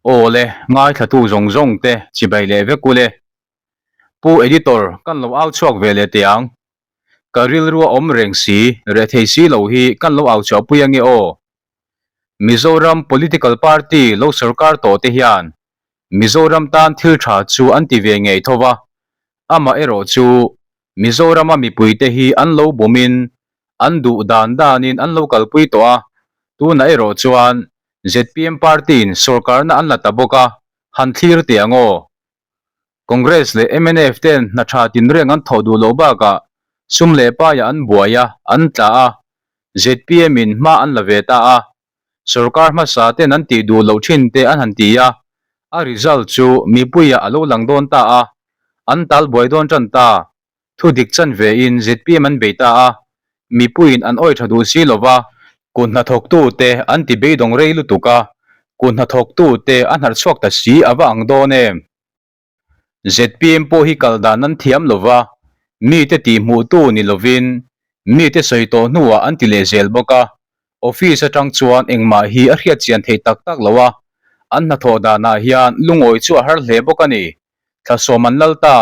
Aw le, ngaithlatu zawng zawng te chibai leh vek u le. Pu Editor, kan lo au chhuak ve leh teh ang. Ka rilru a awm reng si, reh thei si lo hi kan lo au chhuah pui ange aw. Mizoram political party lo sorkar tawh te hian Mizoram tan thil tha chu an ti ve ngei tho va, amaherawh chu Mizorama mipuite hi an lo bumin an duh dan danin an lo kalpui tawh a, tunah erawh chuan zpm party-in sorkarna an la ta bawk a, han thlir teh ang aw. Congress leh mnf ten hna tha tinreng an thawh duh loh bakah sum leh paiah an buai a, an tla a, zpm-in hma an la ve ta a, Sorkar hmasa ten an tih duh loh thin te an han ti a, a result chu mipuiah a lo lang dawn ta a, an tal buai dawn tan ta. Thu dik chan ve in zpm an bei ta a, mipuiin an awi tha duh si lo va, kut hnathawktu te an ti beidawng rei lutuk a, kut hnathawktu te a hnarh chhuak ta si a va ang dawn em? Zpm pawh hi kal dan an thiam lo va, mite tihhmuhtu ni lovin mite sawi tawh hnuah an ti leh zel bawk a, office atang chuan engmah hi a hriat chian thei tak tak lo a, an hnathawh danah hian lungawi chu a har hle bawk a ni. Thlasawm an lal ta,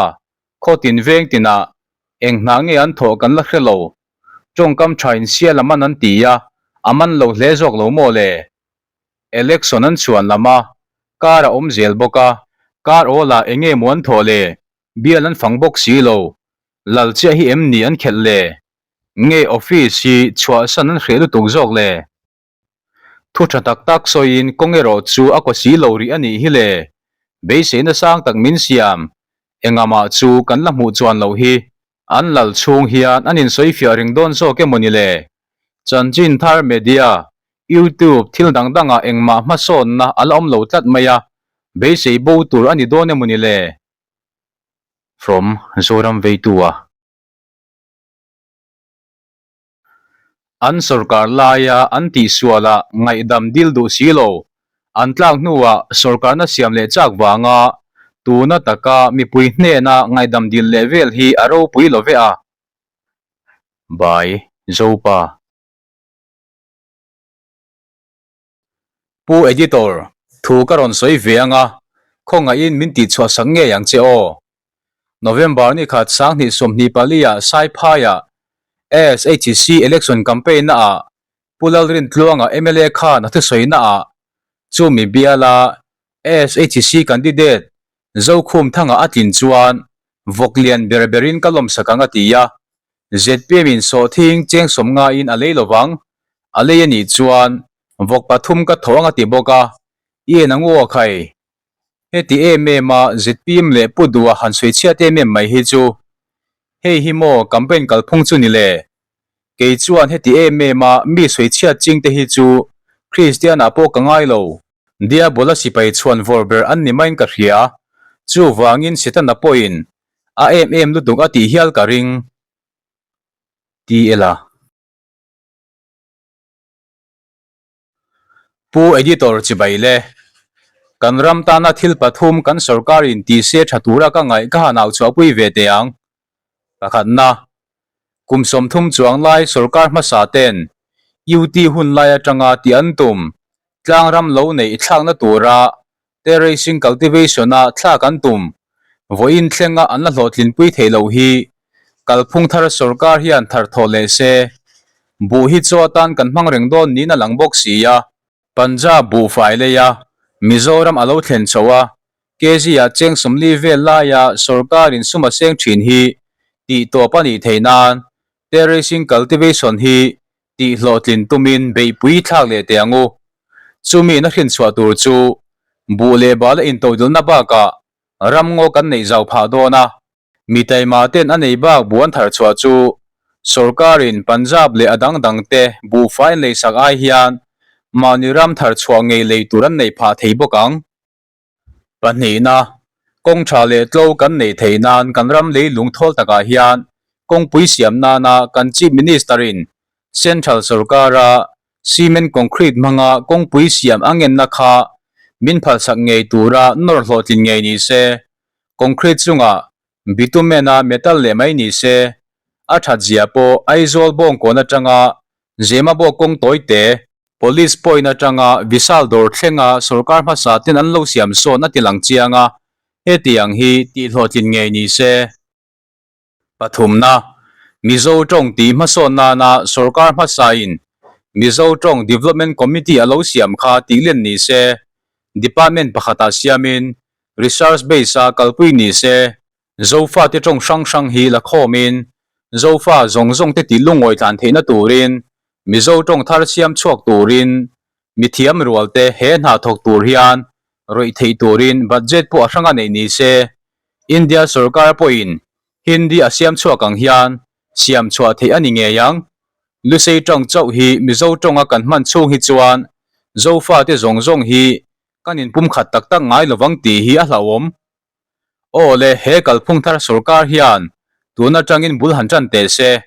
khaw tin veng tinah eng hna nge an thawh kan la hre lo. Tawngkam tha in sial a man an ti a, a man lo hle zawk lo maw le? Election an chhuan lam a, car a awm zel bawk a, car awl ah enge maw an thawh le, bial an fang bawk si lo, lal chiah hi em ni an khelh le? Nge office hi chhuahsan an hreh lutuk zawk le? Thu tha tak tak sawiin kawng erawh chu a kaw si lo rih a nih hi le, beiseina sang tak min siam, engamah chu kan la hmuh chuan loh hi. An lal chhung hian an insawifiah ring dawn zawk emaw ni le? Chanchin thar media, YouTube thil dang dangah engmah hmasawnna a la awm lo tlat mai a, beisei bo tur a ni dawn emaw ni le? From Zoram Veitua. An sorkar laia an tihsualah ngaihdam dil duh si lo. An tlak hnuah sorkarna siam leh chak vanga tuna taka mipui hnena ngaihdam dil leh vel hi a ropui lo ve a. By Zopa. Pu Editor, thu ka rawn sawi ve anga khawngaihin min tihchhuah sak ngei ang che aw. November ni khat 2024 ah Saiphaiah SHC election campaign na ah Pu Lalrintluanga mla khan a thusawi na ah chumi biala SHC candidate Zokhumthanga a tlin chuan vawk lian ber berin ka lawmsak ang a ti a, zpm in sawhthing cheng sawmnga in a lei lovang, a lei a nih chuan vawk pathum ka tho ang a ti bawk a, i en ang u aw khai. Heti em em a zpm leh Pu Duha han sawi chhiat em em mai hi chu hei hi maw campaign kalphung chu ni le? Kei chuan heti em em a mi sawi chhiat ching te hi chu Kristian ah pawh ka ngai lo. Diabola sipai chhuan vawr ber an ni maiin ka hria. Chuvangin Setana pawhin a em em lutuk a tih hial ka ring. Ti ela. Pu Editor chibai le. Kan ram tana thil pathum kan sorkarin tih se tha tura ka ngaih ka han au chhuahpui ve teh ang. Pakhatna, kum 30 chuang lai sorkar hmasa ten UT hun lai atanga tih an tum tlangram lo neih thlakna tura terracing cultivation-a thlak an tum vawiin thlenga an la hlawhtlinpui theih loh hi kalphung thar sorkar hian thar thawh leh se. Buh hi chaw atan kan hmang reng dawn niin a lang bawk si a. Punjab buhfai leia Mizoram a lo thlen chho a, kg-ah cheng 40 vel laia sorkarin sum a seng thin hi tih tawp a nih theih nan terracing cultivation hi tih hlawhtlin tumin beihpui thlak leh teh ang u. Chumi na hrinchhuah tur chu buh leh bal a intodelhna bakah ramngaw kan neih zau phah dawn a. Mi taima ten a nei bak buh an thar chhuah chu sorkarin Punjab leh a dang dang te buhfai an leisak ai hian mahni ram thar chhuah ngei lei tur an neih phah thei bawk ang. Pahnihna, kawng tha leh tlo kan neih theih nan kan ram leilung thawl takah hian kawngpui siam nana kan Chief Minister-in Central sorkara cement concrete hmanga kawngpui siam a ngenna kha min phalsak ngei tura nawr hlawhtlin ngei ni se, concrete chungah bitumen-a metal leh mai ni se, a that zia pawh Aizawl bawngkawn atanga Zemabawk kawng tawi te. Police point atanga Vishal dawr thlenga sorkar hmasa ten an lo siam sawn a ti lang chiang a, hetiang hi tihhlawhtlin ngei ni se. Pathumna, Mizo tawng tih hmasawn nana sorkar hmasain Mizo Tawng Development Committee a lo siam kha tihlen ni se, department pakhatah siamin research base-a kalpui ni se, Zofate tawng hrang hrang hi la khawmin Zofa zawng zawngte tih lungawi tlan theihna turin Mizo tawng thar siam chhuak turin mithiam rualte he hna thawk tur hian rawih theih turin budget pawh a hranga neih ni se. India sorkar pawhin Hindi a siam chhuak ang hian siam chhuah theih a ni ngei ang. Lusei tawng chauh hi Mizo tawnga kan hman chhung hi chuan Zofate zawng zawng hi kan inpumkhat tak tak ngai lovang tih hi a hlauhawm. Aw le, he kalphung thar sorkar hian tun atangin bul han tan teh se.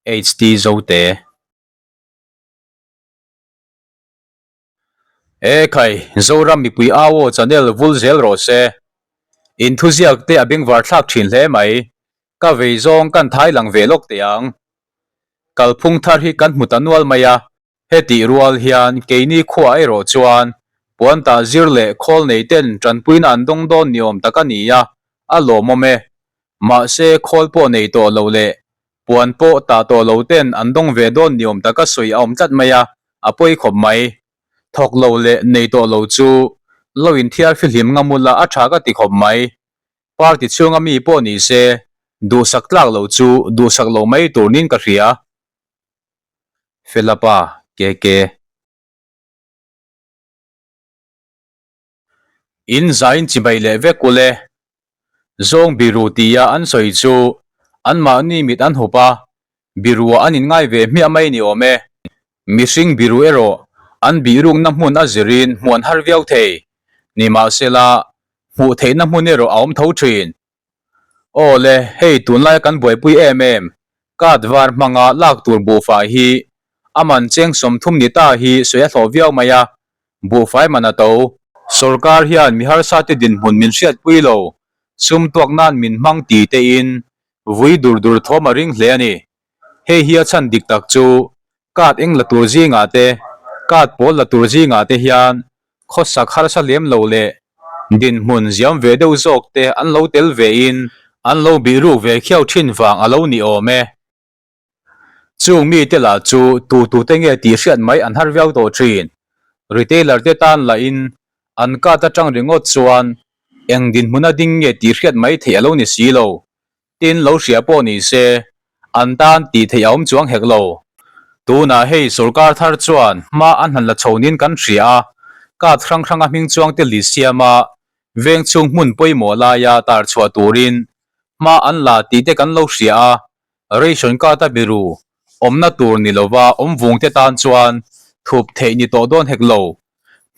HT Zote. E khai, Zoram mipui au aw channel vul zel rawh se. Inthuziak te a bengvar thlak thin hle mai. Ka vei zawng kan thai lang ve lawk teh ang. Kalphung thar hi kan hmu ta nual mai a, Hetih rual hian keini khuaah erawh chuan puantah zir leh khawl nei ten tanpuina an dawng dawn ni awm tak a ni a, a lawmawm e. Mahse khawl pawh nei tawh lo leh puan pawh tah tawh lo ten an dawng ve dawn ni awm taka sawi a awm tlat mai a, a pawi khawp mai. Thawk lo leh nei tawh lo chu lo inthiar fihlim ngam ula a tha ka ti khawp mai. Party chhunga mi pawh ni se duhsak tlak lo chu duhsak lo mai tur niin ka hria. Felapa, KK. In zain chibai leh vek ul e. Zawng biru tia an sawi chu anmahni mit an hup a, biruah an inngai ve hmiah mai ni awm e. Mihring biru erawh an bihrukna hmun a zirin hmuh an har viau thei. Nimahsela, hmuh theihna hmun erawh a awm tho thin. Aw le, hei tunlaia kan buaipui em em, card var hmanga lak tur buhfai hi a man cheng 30 ni ta hi sawi a hlawh viau mai a, buhfai man a to. Sorkar hian mi harsa te dinhmun min hriatpui lo, sum tuak nan min hmang ti tein vui dur dur thawm a ring hle a ni. Hei hi a chhan dik tak chu card eng la tur zingah te, card pawl la tur zingah te hian khawsak harsa lem lo leh dinhmun ziam ve deuh zawk te an lo tel ve in an lo bih ruk ve khiau thin vang a lo ni awm e. Chung mite lah chu tu tu te nge tih hriat mai an har viau tawh thin. Retailer te tan lah in an card atang ringawt chuan eng dinhmun a ding nge tih hriat mai theih a lo ni si lo. Tin lo hria pawh ni se, an tan tih theih a awm chuang hek lo. Tunah hei sorkar thar chuan hma an han la chho nin kan hria a, card hrang hranga hming chuang te li siam a, veng chhung hmun pawimawh laia tar chhuah turin hma an la tih te kan lo hria a, ration card a biru awmna tur ni lova awm vung te tan chuan thup theih ni tawh dawn hek lo.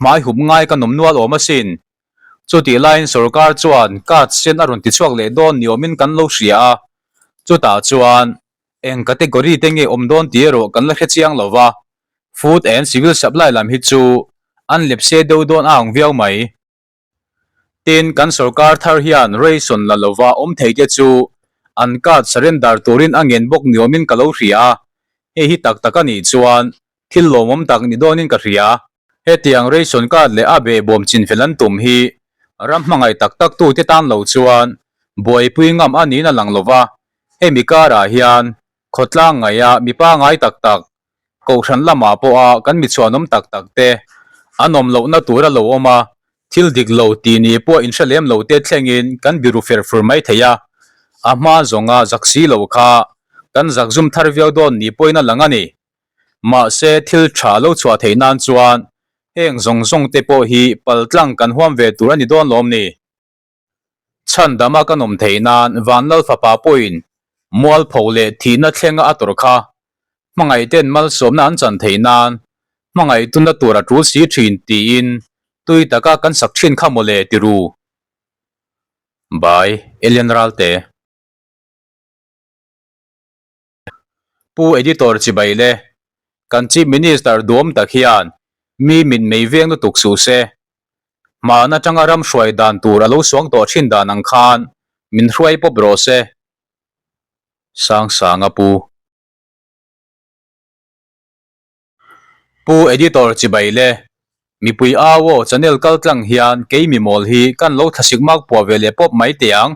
Hmai hup ngai kan awm nual awm asin. Chutih laiin sorkar chuan card sen a rawn tichhuak leh dawn ni awmin kan lo hria a, chutah chuan eng category te nge awm dawn tih erawh kan la hre chiang lo va, Food and Civil Supply lam hi chu an lepse deuh dawn a ang viau mai. Tin, kan sorkar thar hian ration la lova awm thei te chu an card surrender turin a ngen bawk ni awmin ka lo hria a, hei hi tak tak a nih chuan thil lawmawm tak ni dawnin ka hria. Hetiang ration card leh a behbawm chinfel an tum hi ram hmangaih tak tak tute tan lo chuan buaipui ngam a niin a lang lo va, hemi karah hian khawtlang ngaia mi pangai tak tak, kohhran lamah pawha kan mi chhuanawm tak tak te an awm lohna tur a lo awm a, thil dik lo tih ni pawh inhre lem lo te thlengin kan biru fer fur mai thei a, a hma zawnga zak si lo kha kan zakzum thar viau dawn ni pawhin a lang a ni. Mahse thil tha lo chhuah theih nan chuan heng zawng zawng te pawh hi paltlang kan huam ve tur a ni dawn lawm ni? Chhandama kan awm theih nan Vanlal fapa pawhin mualpho leh thihna thlenga a tawrh kha hmangaihten malsawmna an chan theih nan hmangaihtunna tur a tul si thin tiin tui taka kan sak thin kha mawle ti ru. By Elian Ralte. Pu Editor chibai le, kan Chief Minister duam tak hian mi min mei veng lutuk suh se. Hman atanga ram hruai dan tur a lo suang tawh thin dan ang khan min hruai pawp rawh se. Sangsanga Pu. Pu Editor chibai le, mipui au aw channel kal tlang hian kei mi mawl hi kan lo thlasik mak puah ve leh pawp mai teh ang.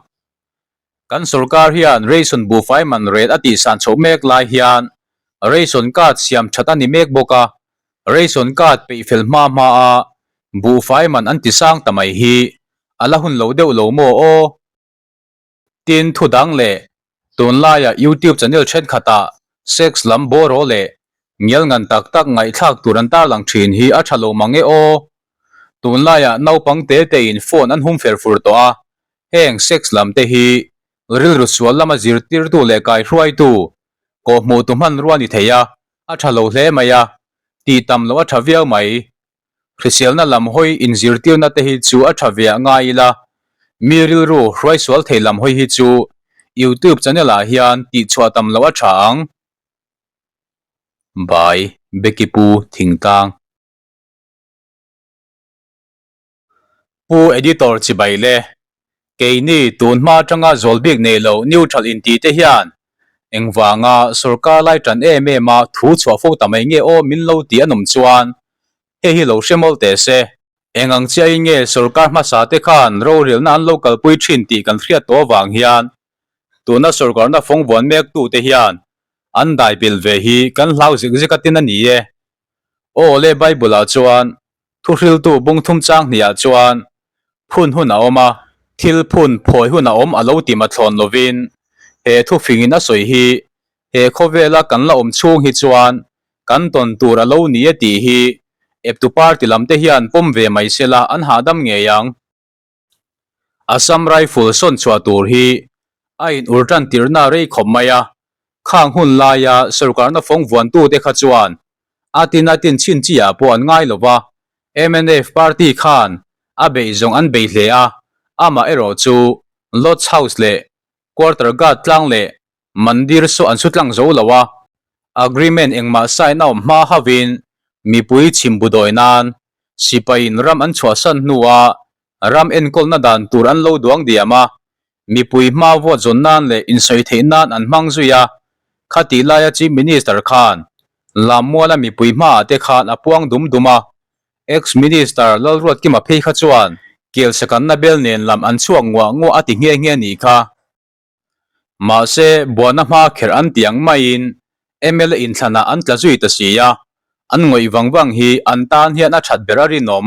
Kan sorkar hian ration buhfai man ret a tihsan chhoh mek lai hian ration card siam that a ni mek bawk a, ration card peih fel hma hma a buhfai man an ti sang ta mai hi a la hun lo deuh lo maw aw? Tin, thu dang leh tunlaia YouTube channel thenkhatah sex lam bawraw leh ngial ngan tak tak ngaihthlak tur an tarlang thin hi a tha lo mang e aw. Tunlaiah naupang te tein phone an hum fer fur tawh a, heng sex lam te hi rilru sual lama zirtirtu leh kaihruaitu kawhhmuhtu hmanrua ni thei a, a tha lo hle mai a, tih tam loh a tha viau mai. Hriselna lam hawi inzirtirna te hi chu a tha ve a ngai ila, mi rilru hruai sual thei lam hawi hi chu YouTube channel ah hian tih chhuah tam loh a tha ang. By Becky Pu Thingtlang. Pu Editor chibai le, keini tun hma atanga zawl bik nei lo neutral inti te hian engvanga sorkar lai tan em em a thu chhuah fo ta mai nge aw min lo ti an awm chuan hei hi lo hre mawl teh se. Eng ang chiahin nge sorkar hmasa te khan rorelna an lo kalpui thin tih kan hriat tawh avang hian tuna sorkarna fawng vuan mek tu te hian an dai bil ve hi kan hlau zik zik a tin a ni e. Aw le Bible ah chuan Thuhriltu bung thum chang hniah chuan phun hun a awm a, thil phun phawi hun a awm a lo ti mathlawn lovin he thufingin a sawi hi he khawvela kan la awm chhung hi chuan kan tawn tur a lo ni e tih hi eptu party lam te hian pawm ve mai sela an hahdam ngei ang. Assam Rifle sawn chhuah tur hi a in ur tan tirna rei khawp mai a, khang hun laia sorkarna fawng vuantute kha chuan a tin a tin chhin chi ah pawh an ngai lo va, mnf party khan a beih zawng an bei hle a, amah erawh chu Lodge House leh Quarter Guard tlang leh Mandir saw an su tlang zo lo a, agreement engmah sign a awm hma hauhin mipui chhim bu dawi nan sipaiin ram an chhuahsan hnua ram enkawlna dan tur an lo duang diam a, mipui hma vote zawn nan leh insawi theih nan an hmang zui a, khatih laia Chief Minister khan Lammuala mipui hmaah te khan a puang dum dum a, Ex-Minister Lalruatkima phei kha chuan kelsakanna bel nen lam an chhuak nguah nguah a ti nghe nghe nih kha. Mahse, buana hma kherh an tih ang maiin mla inthlanah an tla zui ta si a, an ngawih vang vang hi an tan hian a that ber a rinawm.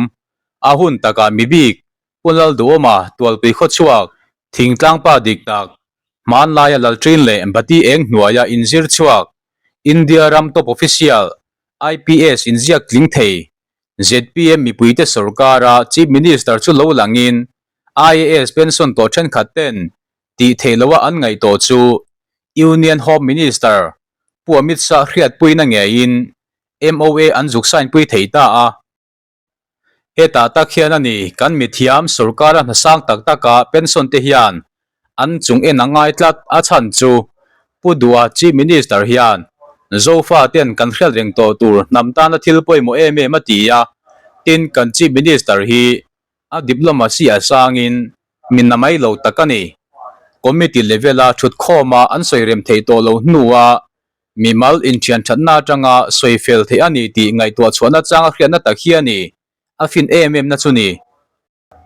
A hun takah mi bik, Pu Lalduhawma tualpui khawchhuak, thingtlangpa dik tak, hmanlaia Lalṭin leh Bati eng hnuaia inzir chhuak, India ram top official, IPS inziak tling thei, zpm mipuite sorkara Chief Minister chu lo langin IAS pension tawh thenkhat ten tih theih loha an ngaih tawh chu Union Home Minister Pu Amit Shah hriatpuina ngeiin MOA an zuk sign pui thei ta a. Hetah tak hian a ni kan mithiam sorkara hna sang tak taka pension te hian an chung en a ngai tlat a chhan chu Pu Dua Chief Minister hian Zofa ten kan hriat reng tawh tur hnam tana thil pawimawh em em a ti a, tin kan Chief Minister hi A diplomacy a sangin min na mai lo tak a ni. Committee level-a thutkhawma an sawi rem theih tawh lo hnua mimal inthian thatna atanga sawi fel theih a ni tih ngaihtuah chhuahna changa hriatna tak hi a ni. A fin em em na chu ni.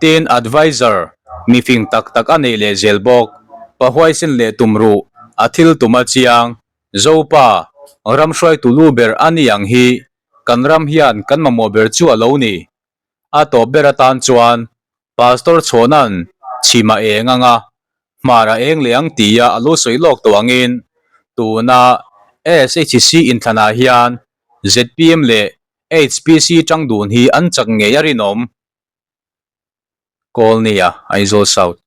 Tin, adviser mifing tak tak a nei leh zel bawk. Pa huaisin leh tum ruh, a thil tum a chiang. Zopa, ram hruaitu lu ber a ni ang hi kan ram hian kan mamawh ber chu a lo ni. A tawp ber atan chuan Pastor Chhawna'n chhim a eng ang a, hmar a eng leh ang tia a lo sawi lawk tawh angin tuna SHC inthlanah hian zpm leh HPC tang dun hi an chak ngei a rinawm. Kawlnia, Aizawl South.